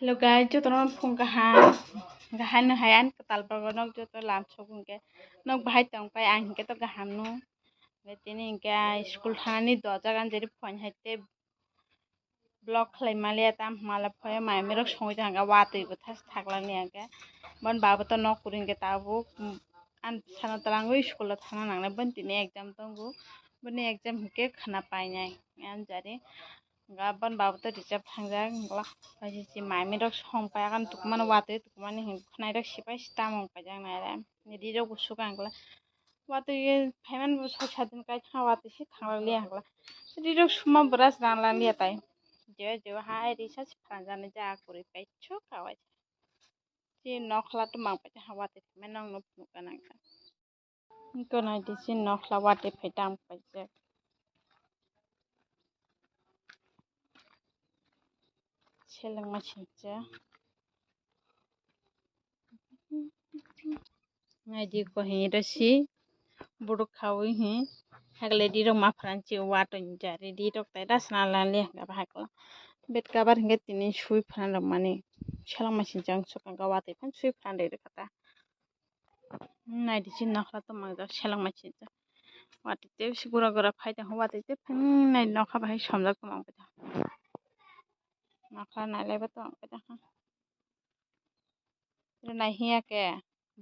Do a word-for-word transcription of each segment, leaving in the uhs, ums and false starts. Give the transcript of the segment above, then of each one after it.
Hello guys, jotono phung kaham. Kaham no hai ani kwtal bago nok joto lam sok hwnkhe nok bahai tong pai ang hinkhe to kaham no. Tini hinkhe school thanani dojak ani jari phone hai tei vlog khlai maliya tam mala phone mai mirok songwi tongkha watwi bo thas thaklang ni hinkhe. Bon babo to nok kwrwi hinkhe tabuk ani sana twlangwi school o thangna nangnai bon tini exam tongo. Boni exam hinkhe khna painai ani jari. Hwnkhe aboni babo to reserve thangjak, hwnkhe paisisi maimirok song paiyakhe tukumani watwi tukumani hwnkhe khwnairok sipai si tamo wng paijak nairok. Rirok bo sukha hwnkhe watwi phaimani bo soi sat din kai thangna watwi se thanglak liya hwnkhe. Rirok suma brush ranlak liya tai. Jewa jewa hai risa se phanjani ja kwrwi paisuk kawai. Chini nokhla to mang paijak ha watwi phaimani nokno phunukha nangkha. Iko naidi chini nokhla watwi phai tamo paijak. Selengma singcha. Naidi ko hi rasi buruk khawi hi. Hakle rirok ma pharan chi wato ni jari rirok tai rasna lali hwnkhe hakla. Bed cover hwnkhe tini sui pharan rok mani. Selengma singcha ang swkang watwi phan sui pharan rwi rwkha ta. Naidi chini nokhla to mangjak selengma singcha. Watwi tei gura gura phai tongkha watwi tei phai nai nokha bahai somjak tongma wngkha. Nokhla nailaibo tongkha. Nai hiya khe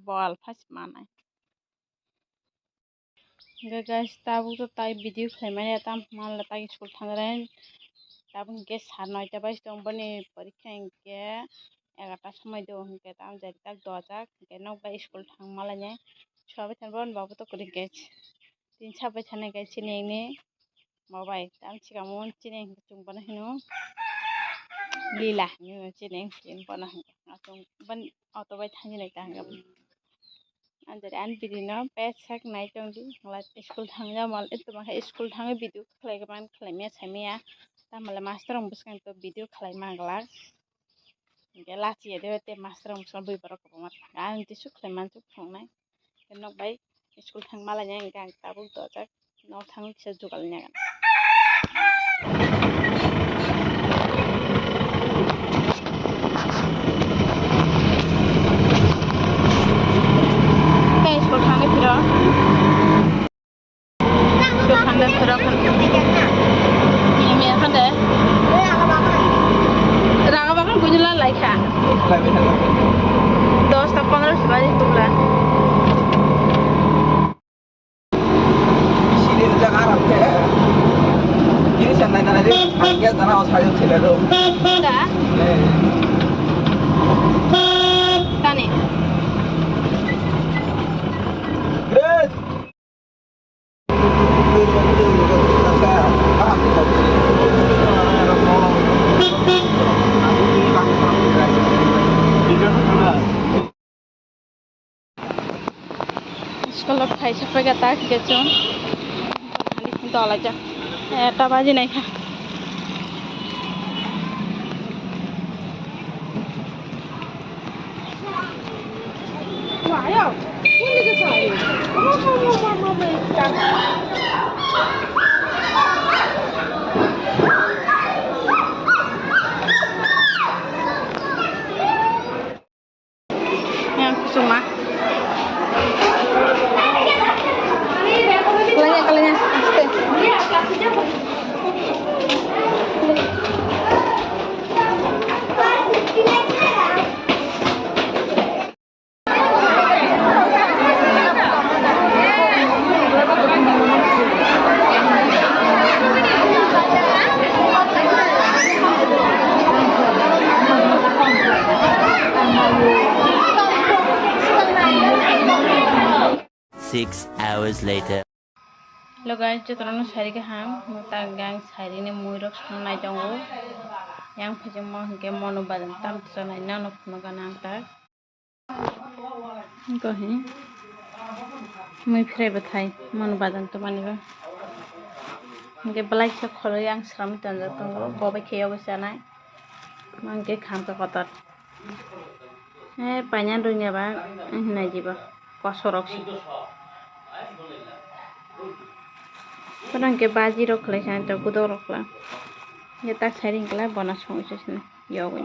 bol phas manai. Hwnkhe guys, tabuk to tai video khlaimani tam manla tak school thangre. Tabuk hinkhe sar noita bai tong boni porikha hinkhe egarta somoi do hinkhe tam jari tak dojak hinkhe nok bai school thang malainai. Sobai thang boni babu to kwrwi hinkhe tin sabai thani hinkhe chini ni mobai tam chikamo chini hinkhe chwng bono hino lila hino chini hinkhe bono hinkhe chwng boni auto bai thangwi nai ta hinkhe. Anjari ani video no bek sak nai tong di, hwnkhe school thangya mal, eto ma khe school thangwi video khlai man khlai maya sai maya, tamale master rok bwskango video khlai man glak, hwnkhe lachiya de te master rok bwskango bui borok kwbangma thangkha, ang tei suk khlai man suk thungnai, nok bai school thang malainai hwnkhe ang tabuk dojak. Nok thangwi kisa jugal nyagan. Tei school thangwi phiro. School thangwi phiro khan. Mia mia khan de. Raga bagan buini la laikha. Dosta pondro se baji tubla. Sini rijak aram khe. Ini sen nai nai ri, ang gas dana o sayo chile ro. Ka? Eh. Kani? Grace. School o phaisa phaikha ta khe chwng dolaijak, eta baji naikha. Yang kusuma. Kalanya, kalanya, aste. Six hours later. Hello guys, jotono sairi kaham, mwtang gang sairi ni mui rok song nai tongo. Yang phai mo hinkhe mono bazar tam chanai nang no phunuk gana ang tak. Gohi mui phrai bwthai mono bazar to mani ba. Hinkhe belai khe khoroi ang sramwi tonjak tongo, bo bai khe yogo chanai. Mangkhe khamkha kotor. He paina rwngya ba hinai jiba kosorok se. Bono hinkhe baji rok khlai sani to gudok rok khlai. Hinkhe tak side hinkhe lai bono songwi se sini yogwi.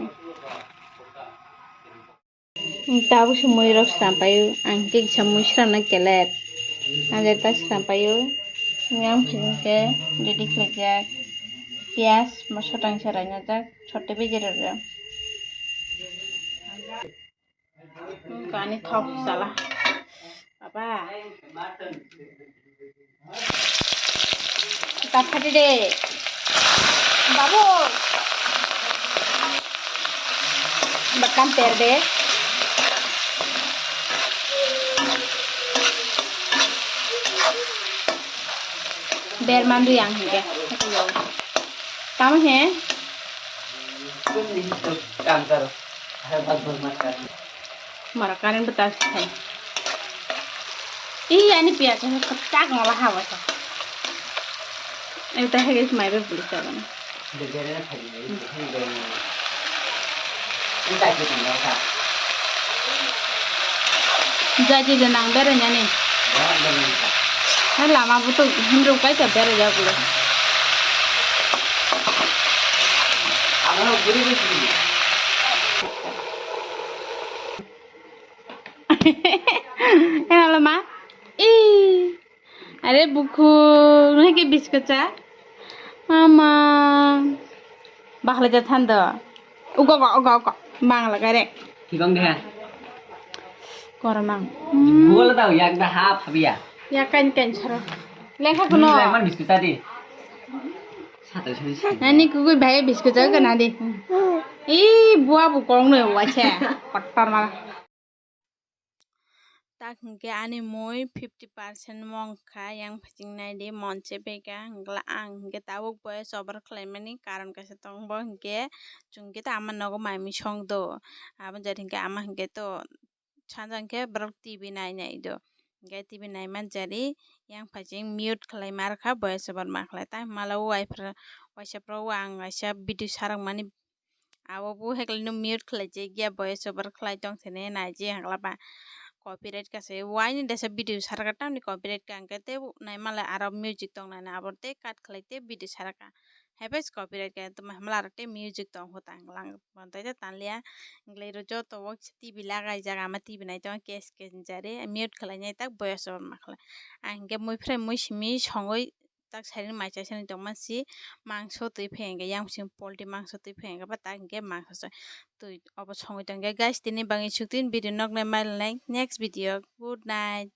Tabuk se mui rok swnam paio, ang kisa mui swnamna kelet. Ang jeta swnam paio, yang phai khe ready khlaijak. Piyaj, moso tangsa rainajak, sote beje rwjak. Kani thok sala. Baba. Taphadi de. Babu. Bakam per de. Ber mandu yang hingke. Tamo he? Mara current bata sai. Ih, ani piyaj kecak ngola hawa sa. Eta hege mai be buli sa bana. Jaji de nang bere nyani. Hai lama buto hindu kai ta bere ja buli. Eno lama. Ih. Are bukhuk, nahike biskit cha? Mama. Bakhle ja thando. Ugo, ugo, ugo, ugo. Bangla gare. Thikong de. Koromang. Bol da yak da ha phabiya. Ya kan kan charo. Lekha kuno. Lai man biskit cha di. Sata sani sani. Nani kugui bhai biskit cha kana di. Ih, bua bu kong no wacha. Pattar mala. Tak hingke ani mui fifty percent mongkha, yang phaching nai di monche beka, hingkla ang hingke tabuk voice over khlaimani karon kaisa tong bo hingke chwng khe ta ama nogo mai mui song do, abo jat hingke ama hingke to sanja hingke borok T V nai nai do, hingke T V nai man jari yang phaching mute khlai mar kha voice over ma khlai ta himala o waisa pro o ang kaisa video sarak mani. Abo bo heklai no mute khlai je ya voice over khlai tong thene nai je hangla ba copyright ka se waini desa video sarka tamni copyright ka hingke te nai male aro music tong nai abo te cut khlai te video sarka. Hai bai copyright ka tuma hamla aro te music tong ho tang lang bontai te tanlia. Hinglai ro joto wo T V lagai jaga ma T V nai tong case case jare mute khlai nai tak voice over ma khlai. Ang hingke mui phre mui simi songoi tak sari ni mai chai sani tongma si mangso twi phai hingke yang bising poultry mangso twi phai hingke ba tak hingke mangso twi obo songwi tongkhe guys tini bangwi suktin video noknai mai next video good night.